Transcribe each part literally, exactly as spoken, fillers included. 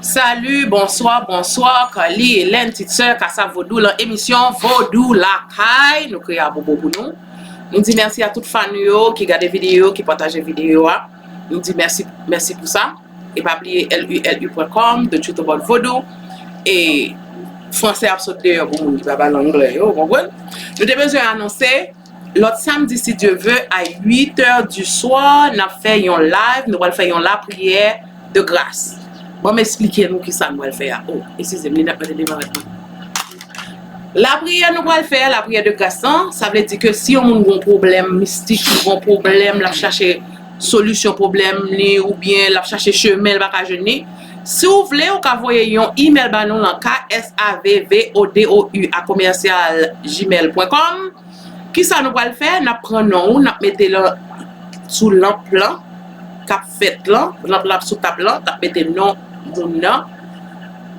Salut, bonsoir, bonsoir, Carly, Hélène, Titse, Kasa Vodou, lan emisyon Vodou Lakay, nou kreye Abobo pou nou. Nou di mèsi a tout fan nou yo ki gade videyo, ki pataje videyo a. Nou di mèsi, mèsi pou sa. E pa bliye L U L U pwen kòm, The Truth About Vodou. E fransè ap sot deyò pou moun ki pa pale anglè yo, ou konprann? Nou te bezwen anonse, lòt samdi, si Dye ve, a uit è di swa, n ap fè yon live, nou pral fè yon lapriyè de gras. Ban m esplike nou kisa nou pral fè a. O, eskize m, linèt mwen te devan mwen. Lapriyè nou pral fè, lapriyè de gras lan, sa vle di ke si yon moun gen yon pwoblèm mistik, li gen yon pwoblèm, l ap chache solisyon pwoblèm li, oubyen l ap chache chemen, l pa ka jwenn li, si w vle, ou ka voye yon imèl ba nou lan K S A V V O D O U a commercial gmail pwen kòm. Kisa nou pral fè? N ap pran non ou, n ap mete l sou lanp lan k ap fèt lan, lanp lan ap sou tab lan, n ap mete non moun nan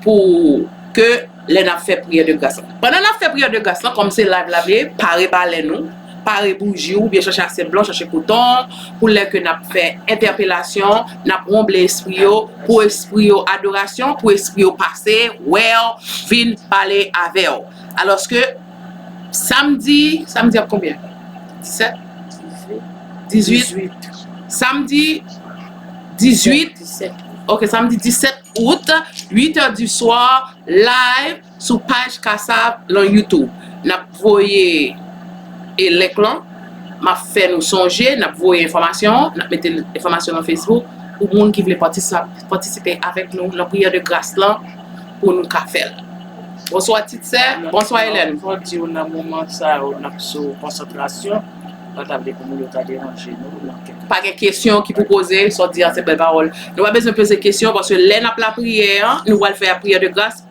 pou ke lè n ap fè priyè de gras lan. Pandan n ap fè priyè de gras lan, kòm se live la vle, pare balèn ou, pare bouji w, oubyen chache asèd blan, chache koton, pou lè ke n ap fè entèpelasyon, n ap wonble espri yo, pou espri yo adorasyon, pou espri yo pase, wè w, vin pale avè w. Alòske, samdi, samdi ap konbyen? Disèt? Dizuit? Samdi dizuit, ok, samdi disèt out, uit è di swa, live sou paj Kasav lan YouTube. N ap voye e link lan, m ap fè nou sonje, n ap voye enfòmasyon, n ap mete enfòmasyon lan Facebook pou moun ki vle patisa-, patisipe avèk nou nan priyè de gras lan pou nou ka fè l. Bonswa Titse, bonswa Hélène. Fò di w nan moman sa yo, n ap sou konsantrasyon, pa ta vle pou moun yo ta deranje nou nan kèk. Pa gen kesyon ki pou poze, sa w di a se bèl pawòl. Nou pa bezwen poze kesyon, paske lè n ap lapriyè an, nou pral fè priyè de gras.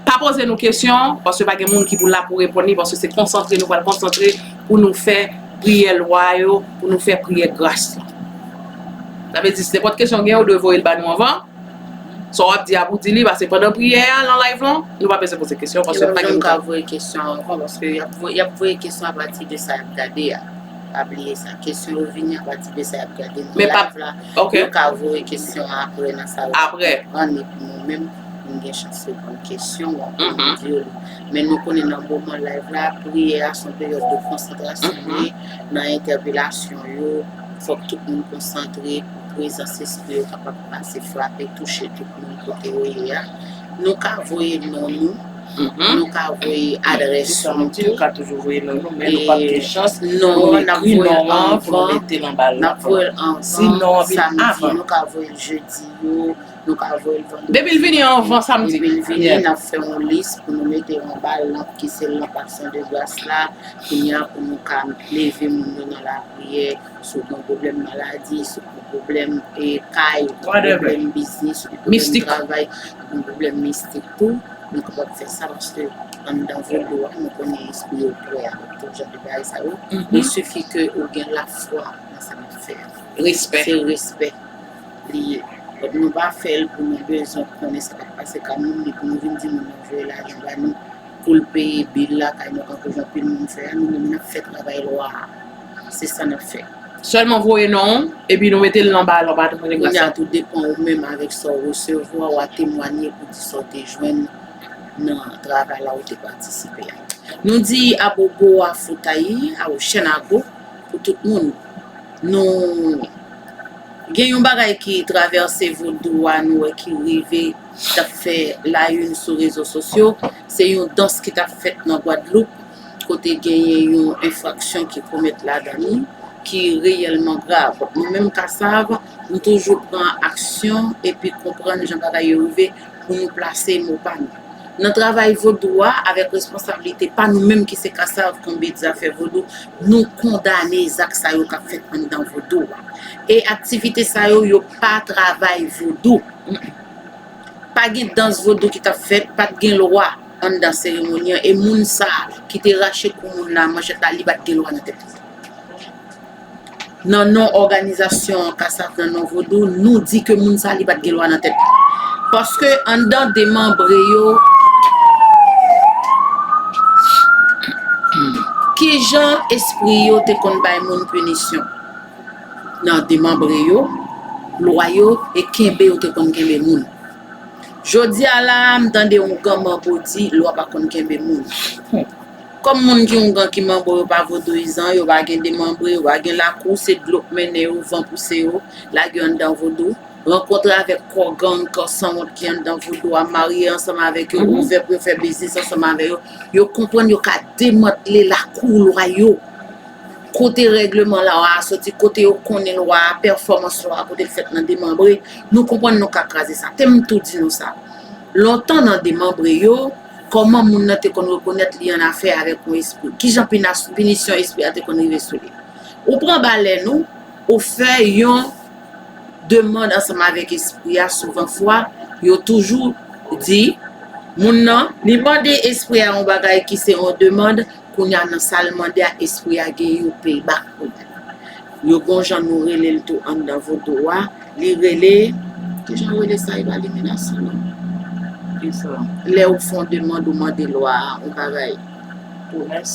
Pa poze nou kesyon, paske pa gen moun ki pou la pou reponn li, paske se konsantre, nou pral konsantre pou nou fè priyè lwa yo, pou nou fè priyè gras lan. Sa vle di, si nenpòt kesyon w gen, ou dwe voye l ba nou anvan. Sa w ap di a pou di li, paske pandan priyè a, lan live lan, nou pa bezwen poze kesyon, paske pa gen moun k ap voye kesyon anvan, paske y ap voye, y ap voye kesyon apati de sa y ap gade a. Pa bliye sa. Kesyon yo vini apati de sa y ap gade nan live la. Yo ka voye kesyon an apre nan sa yo. Apre. Ann epi nou menm, nou gen chans reponn kesyon an pou nou di yo li. Men nou konnen nan moman live la, priyè a se yon peryòd de konsantrasyon li ye, nan entèpelasyon yo, fòk tout moun konsantre pou prezans espri yo kapab pase, frape, touche tout moun kote yo ye a. Nou ka voye non nou, nou ka voye adrès nou tou. Ka toujou voye non nou, men nou p ap gen chans pou nou ekri non an, pou nou mete l anba l. N ap voye l anvan samdi, nou ka voye l jedi yo, nou ka voye l vandredi. Depi l vini anvan samdi. Depi l vini, n ap fè yon lis pou nou mete anba lanp ki se lanp aksyon de gras la, kounye a pou nou ka leve moun yo nan lapriyè, si w gen yon pwoblèm maladi, si w gen yon pwoblèm, e, kay, pwoblèm biznis, pwoblèm travay, yon pwoblèm mistik tou, nou kapab fè sa paske anndan vodou a, nou konnen espri yo prè avèk tout jan de bagay sa yo. Il suffit ke ou gen lafwa nan sa n ap fè a. Respè. Se respè li ye. Donk, nou pa fè l pou nou bezwen konnen sa k ap pase kay moun, ni pou nou vin di moun nan voye lajan ba nou pou l peye bil lakay nou, tankou jan anpil moun fè a. Nou menm, n ap fè travay lwa a. Se sa n ap fè. Sèlman voye non w, epi nou mete l nan balon, pa t konnen gras la. Kounye a, tou depann ou menm avèk sa w resevwa, w a temwanye pou di sa w te jwenn nan travay la ou te patisipe a. Nou di abobo a foutayi, a ou chèn ago pou tout moun. Nou gen yon bagay ki travèse vodou a, nou wè ki rive, t ap fè la une sou rezo sosyo. Se yon dans ki t ap fèt nan Gwadloup, kote genyen yon enfraksyon ki komèt ladan li, ki reyèlman grav. Nou menm Kasav, nou toujou pran aksyon epi konprann jan bagay yo rive pou nou plase mo pa nou. Nan travay vodou a, avèk responsablite pa nou menm ki se Kasav Konbit Zafè Vodou, nou kondane zak sa yo k ap fèt anndan vodou a. E aktivite sa yo, yo pa travay vodou. Pa gen dans vodou ki t ap fèt, pa t gen lwa anndan seremoni an. E moun sa a ki te rache kou moun nan manchèt la, li pa t gen lwa nan tèt li. Nan non òganizasyon Kasav, nan non vodou, nou di ke moun sa li pa t gen lwa nan tèt li. Paske anndan demanbre yo, kijan espri yo te konn bay moun pinisyon? Nan demanbre yo, lwa yo e kenbe yo te konn kenbe moun. Jodi a la, m tande oungan manbo di lwa pa konn kenbe moun. Kòm moun ki oungan ki manbo yo pa vodouyizan, yo pa gen demanbre, yo pa gen lakou, se dlo k mennen yo, van pouse yo, lage yo anndan vodou. Rankontre avèk kò gang, kò sanwont ki anndan vodou a, marye ansanm avèk yo, ouvè pou yo fè biznis ansanm avèk yo. Yo konprann yo ka demantle lakou lwa yo. Kote règleman lwa a soti, kote yo konnen lwa a, pèfòmans lwa a, kote l fèt nan demanbre, nou konprann nou ka kraze sa. Te m tou di nou sa. Lontan nan demanbre yo, kòman moun nan te konn rekonèt li annafè avèk yon espri? Kijan pinas-, pinisyon espri a te konn rive sou li? Ou pran balèn ou, ou fè yon demann ansanm avèk espri a, souvan fwa, yo toujou di, moun nan, li mande espri a yon bagay ki se yon demann, kounye a nan sa l mande a, espri a gen yon payback pou li. Yo gon jan nou rele l tou anndan vodou a, li rele, kijan yo rele sa, e pa liminasyon non. Kisa? Lè ou fè yon demann, ou mande lwa a, yon bagay. Pwomès.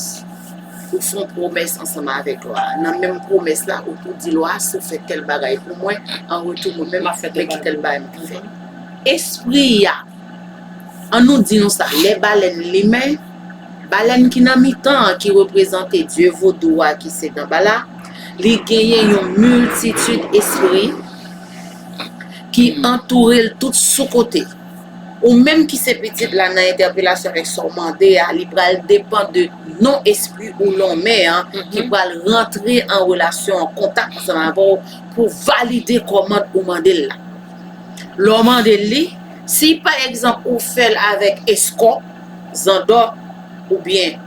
Ou fè yon pwomès ansanm avèk lwa a. Nan menm pwomès la, ou tou di lwa a, si w fè tèl bagay pou mwen, an retou, mwen menm, m ap fè men ki tèl bagay m ap fè. Espri a, an nou di nou sa, lè balèn limen, balèn ki nan mitan an, ki reprezante dye vodou a ki se Danbala, li genyen yon miltitid espri ki antoure l tout sou kote. Ou menm ki se pitit la nan entèpelasyon avèk sa w mande a, li pral depann de non espri ou lonmen an ki pral rantre an relasyon, an kontak ansanm avè w pou valide kòmand ou mande l la. Lè w mande l li, si pa egzanp ou fè l avèk eskò, zandò oubyen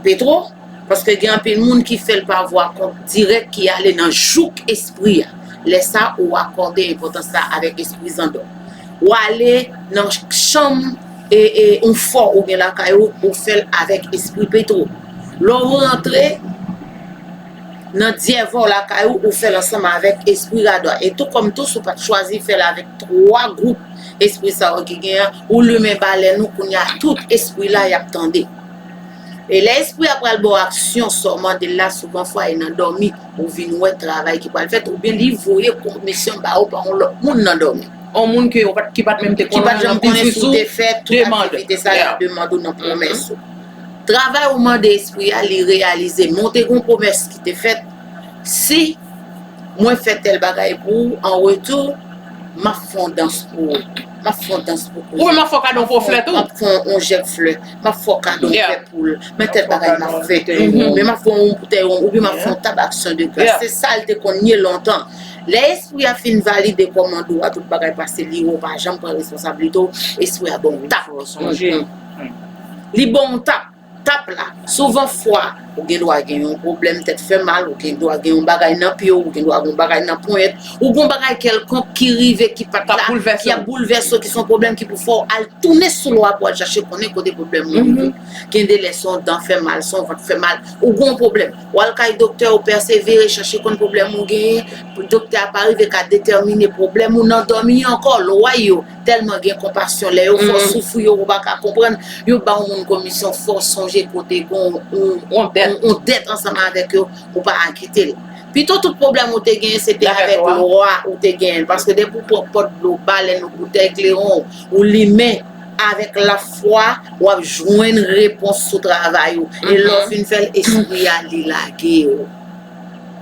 petwo, paske gen anpil moun ki fè l pa vwa kont dirèk ki ale nan jouk espri a. Lè sa, ou akòde enpòtans la avèk espri zandò. Ou ale nan chanm e, e, yon fò ou gen lakay ou, ou fè l avèk espri petwo. Lè w rantre nan dyèvò lakay ou, ou fè l ansanm avèk espri radò. E tou kòm tou, si w pa t chwazi fè l avèk twa gwoup espri sa yo ki gen an, ou limen balèn ou, kounye a tout espri la y ap tande. E lè espri a pral ba w aksyon sa w mande l la, souvan fwa e nan dòmi ou vin wè travay ki pral fèt, oubyen li voye komisyon ba ou pa yon lòt moun nan dòmi. Yon moun ke w pa t, ki pa t menm te konnen, ki pa t janm konnen si w te fè tout aktivite sa, l ap demande w nan pwomès ou. Travay ou mande espri a, li reyalize. Men w te gen yon pwomès ki te fèt, si mwen fè tèl bagay pou ou, an retou, m ap fè yon dans pou ou. M ap fè yon dans pou ou. Ou menm ap fè w kado yon po flè tou. M ap fè yon, yon jèb flè. M ap fè w kado yon pè poul. Men tèl bagay m ap fè. Men m ap fè yon boutèy wonm, oubyen m ap fè yon tab aksyon de gras. Se sa l te konn ye lontan. Lè espri a fin valide kòmand ou a, tout bagay pase, li wè w pa janm pran responsablite w, espri a ba w yon tap. Li ba w yon tap. Tap la, souvan fwa, ou gen dwa gen yon pwoblèm tèt fè mal, ou gen dwa gen yon bagay nan pye w, ou gen dwa gen yon bagay nan ponyèt, ou gen yon bagay kèlkonk ki rive, ki pa t la, ki ap boulvèse w, ki se yon pwoblèm ki pou fè w al tounen sou lwa pou al chache konnen kote pwoblèm ou rive. Gen de lè se yon dan fè mal, se yon vant fè mal, ou gen yon pwoblèm. W al kay doktè, ou pèsevere, chache konn pwoblèm ou genyen, doktè a pa rive ka detèmine pwoblèm ou nan dòmi ankò, lwa yo tèlman gen konpasyon, lè yo fè w soufri, yo ou pa ka konprann, yo ba yon moun komisyon, fò w sonje ke w te gen yon, yon, yon dèt ansanm avèk yo, ou pa akite l. Pito tout pwoblèm ou te genyen, se te avèk lwa ou te genyen l. Paske depi w pran pòt dlo, balèn ou, boutèy klewon, ou limen avèk lafwa, w ap jwenn repons sou travay ou. E lè w fin fè l, espri a, li lage w.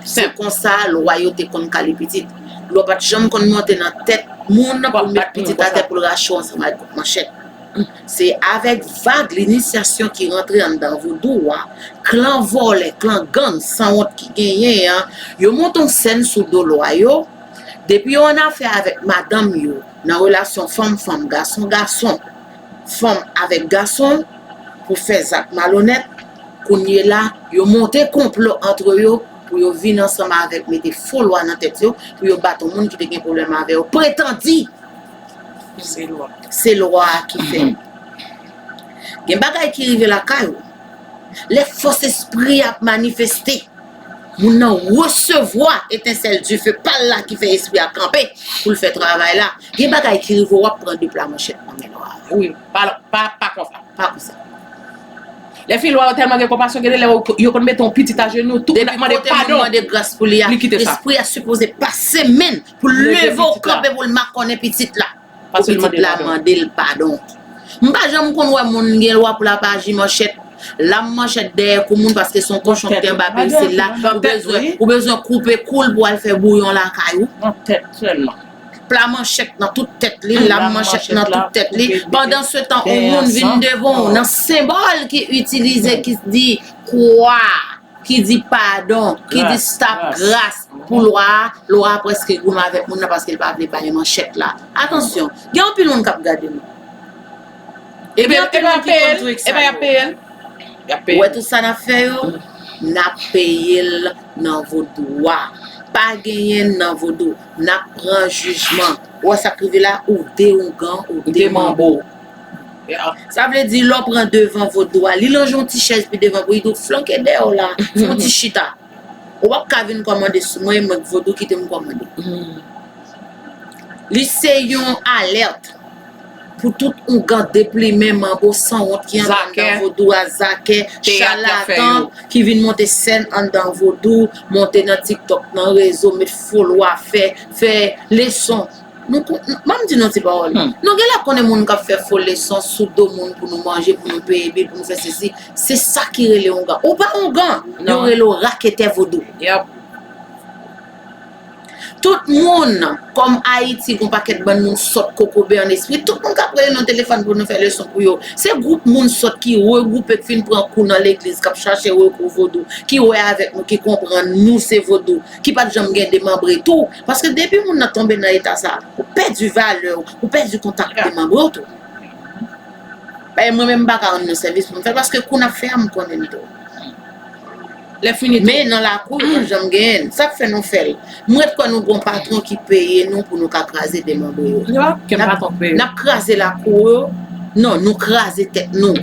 Se konsa lwa yo te konn kale pitit. Lwa pa t janm konn monte nan tèt moun pou l met pitit atè pou l rache w ansanm ak manchèt. Se avèk vag linisyasyon ki rantre anndan vodou a, klan vòlè, klan gang sanwont ki genyen an, yo monte yon sèn sou do lwa yo. Depi yo annafè avèk madanm yo, nan relasyon fanm-fanm, gason-gason, fanm avèk gason, pou fè zak malonèt, kounye la, yo monte konplo antre yo pou yo vin ansanm avèk mete fo lwa nan tèt yo, pou yo bat yon moun ki te gen pwoblèm avè yo. Pretandi! Se lwa. Se lwa a ki fè. Gen bagay ki rive lakay ou. Lè fòs espri ap manifeste, moun nan resevwa etensèl dife pa l la ki fè espri a kanpe pou l fè travay la. Gen bagay ki rive, w ap pran de pla manchèt nan men lwa a. Wi, pa, pa, pa konsa. Pa konsa. Lè fi lwa yo tèlman gen konpasyon, gen de lè yo, yo konn mete yon pitit ajenou, tou moun ap mande padon. Depi kote moun mande gras pou li a, li kite sa. Espri a sipoze pase men l pou l leve w kanpe pou l makònen pitit la. Pou pitit la mande l padon. M pa janm konn wè moun gen lwa pou l ap aji manchèt, lame manchèt dèyè kou moun paske se yon kochon ki te anba pensil la. Ou bezwen, ou bezwen koupe kou l pou al fè bouyon lakay ou. Nan tèt sèlman. Pla manchèt nan tout tèt li, lame manchèt nan tout tèt li. Pandansetan, yon moun vin devan w nan senbòl ki itilize, ki di kwa, ki di padon, ki di stop gras pou lwa a, lwa a prèske goumen avèk moun nan paske l pa vle bay manchèt la. Atansyon, gen anpil moun k ap gade nou. E gen anpil moun ki konn trèk sa yo. Ou wè tout sa n ap fè yo, n ap peye l nan vodou a. Pa genyen nan vodou. N ap pran jijman. Ou wè sa k rive la, ou de oungan, ou de manbo. Sa vle di, lè w pran devan vodou a, li lonje yon ti chèz pi devan pou li di w flanke dèyè w la, fè yon ti chita. Ou p ap ka vin kòmande sou mwen, e mwen k vodou, kite m kòmande. Li se yon alèt pou tout oungan deplimen, manbo sanwont ki anndan vodou a, zakè, chalatan ki vin monte sèn anndan vodou, monte nan TikTok, nan rezo, met folwa, fè, fè leson. Nou, ban m di nou ti pawòl. Nou genlè konnen moun k ap fè fo leson sou do moun pou nou manje, pou nou peye bil, pou nou fè sesi. Se sa ki rele oungan. Ou pa oungan, yo rele w raketè vodou. Tout moun, kòm Ayiti, gon pakèt bann moun sòt kokobe an espri, tout moun k ap rele nou telefòn pou nou fè leson pou yo. Se gwoup moun sòt ki regwoupe, k fin pran kou nan legliz, k ap chache rekou vodou, ki wè avèk nou, ki konprann nou se vodou, ki pa t janm gen demanbre tou. Paske depi moun nan tonbe nan eta sa, ou pèdi valè w, ou pèdi kontak demanbre w tou. Paske mwen menm m pa ka rann nou sèvis pou m fè l, paske kou n ap fè a m konnen l tou. Lè fini tou. Men nan lakou yo pa janm genyen l. Sa k fè nou fè l? M ret kwè nou gon patwon ki peye nou pou nou ka kraze demanbre yo. N ap, n ap kraze lakou yo. Non, nou kraze tèt nou.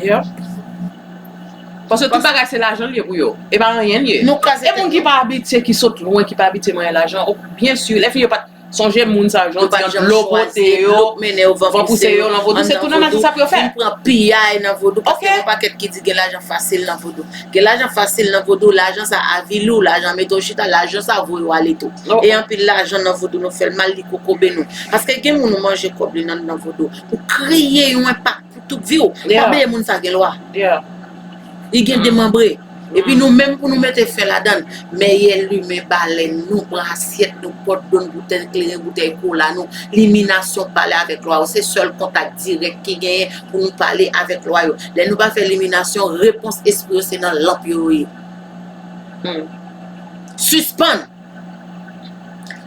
Paske tout bagay se lajan l ye pou yo. E pa anyen l ye. E moun ki pa abitye, ki sot lwen, ki pa abitye manyen lajan, o, byen si, lè fini yo pa t sonje moun sa yo, jan w di an, dlo pote yo, van pouse yo nan vodou, se tou nan sa yo fè. Vin pran piyay nan vodou, paske gen yon pakèt ki di gen lajan fasil nan vodou. Gen lajan fasil nan vodou, lajan sa avili w, lajan mete w chita, lajan sa voye w ale tou. E anpil lajan nan vodou nou fè l mal, li kokobe nou. Paske gen moun ou manje kòb li nan, nan vodou, ou kreye yon enpak pou tout vi w. Pa bliye moun sa gen lwa. Li gen demanbre. Epi nou menm pou nou mete fen ladan l. Mèyè limen balèn nou, pran asyèt nou, pòt do n, boutèy kleren, boutèy kola nou. Liminasyon pale avèk lwa yo. Se sèl kontak dirèk ki genyen pou nou pale avèk lwa yo. Lè nou pa fè liminasyon, repons espri yo se nan lanp yo ye. Sispann!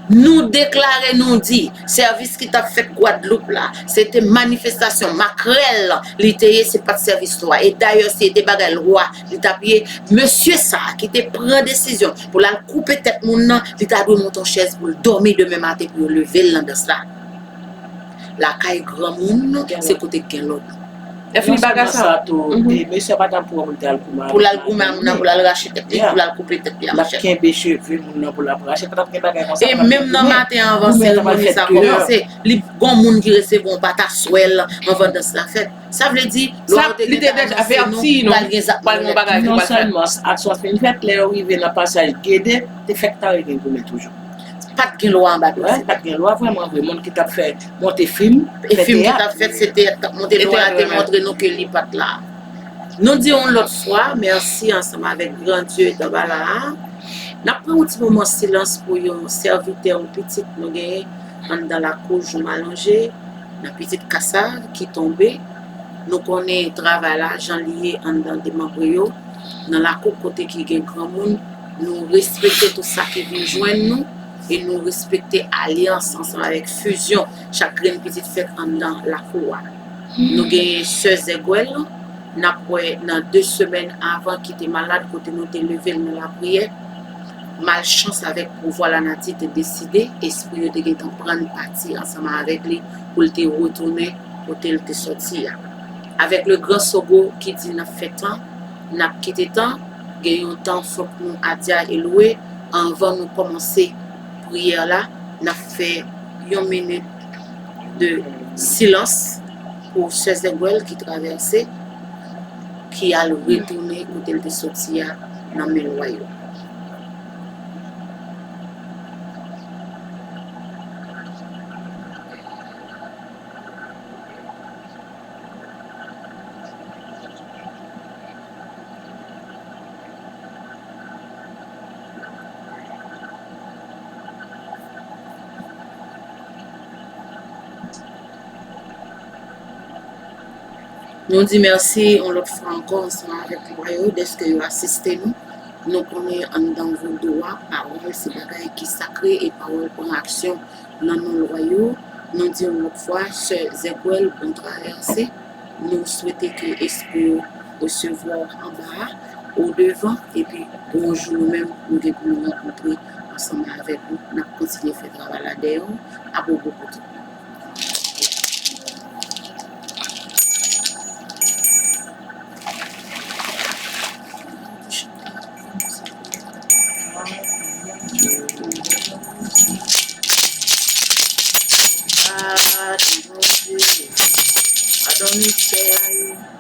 Nou deklare, nou di, sèvis ki t ap fèt Gwadloup la, se te manifestasyon makrèl li te ye, se pa t sèvis lwa. E dayè, si se te bagay lwa li t ap ye, mesye sa a ki te pran desizyon pou l al koupe tèt moun nan, li ta dwe monte yon chèz pou l dòmi demen maten pou yo leve l nan dans la. Lakay granmoun, se kote k gen lòd. Lè fini bagay sa tou, e mesye a pa t ap pran pou l te al goumen pou l al goumen ak moun nan, pou l al rache tèt li, pou l al koupe tèt li a, monchè. L ap kenbe cheve moun nan pou l ap rache, pa t ap gen bagay konsa. E menm nan maten an, anvan seremoni sa kòmanse, li gon moun ki resevwa yon pataswèl anvan dans la fèt. Sa vle di, lwa yo te gentan anonse nou pral gen zak malonèt. Non sèlman aksyon fin fèt, lè yo rive nan pasaj Gede, te fèk tare gen goumen toujou. Pa t gen lwa anba do. Wi, pa t gen lwa vrèman vre. Moun ki t ap fè monte fim, e fè fim ki t ap fèt, se teyat k ap monte. Lwa a te montre nou ke li pa t la. Nou di yon lòt fwa mèsi ansanm avèk Gran Dye Danbala a. N ap pran yon ti moman silans pou yon sèvitè, yon pitit nou genyen anndan lakou, jou malonje, nan pitit kasa ki tonbe. Nou konnen travay la, jan li ye anndan demanbre yo. Nan lakou kote ki gen granmoun, nou respekte tout sa ki vin jwenn nou e nou respekte alyans ansanm avèk fizyon chak grenn pitit fèt anndan lakou a. Nou genyen sè Zègwèl, n ap wè nan de semèn avan ki te malad kote nou te leve l nan lapriyè. Malchans avèk pouvwa lanati te deside, espri yo te gentan pran l pati ansanm avèk li pou l te retounen kote l te sòti a. Avèk le gran Sogo ki di n ap fè tan, n ap kite tan, gen yon tan fòk nou adya e lwe anvan nou kòmanse priyè la, n ap fè yon minit de silans pou sè Zègwèl ki travèse, ki al retounen kote l te sòti a nan men lwa yo. Nou di mèsi yon lòt fwa ankò ansanm avèk lwa yo dèske yo asiste nou. Nou konnen anndan vodou a, pawòl se bagay ki sakre e pawòl pran aksyon nan non lwa yo. Nou di yon lòt fwa, sè Zègwèl, bon travèse. Nou swete ke espri yo resevwa w anba a, o devan, epi yon jou nou menm, nou gen pou nou rankontre ansanm avèk ou. N ap kontinye fè travay la dèyè w. Abobo pou tout. Ah, Bondye, adan mistè a yo.